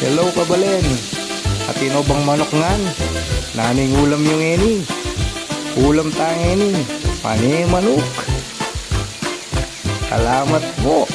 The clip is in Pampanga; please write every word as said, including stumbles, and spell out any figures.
Hello, kabalen. Atin no bang manok ngan? Nanung ulam yu ngeni? Ulam ta ngeni, pane manok. Salamat po.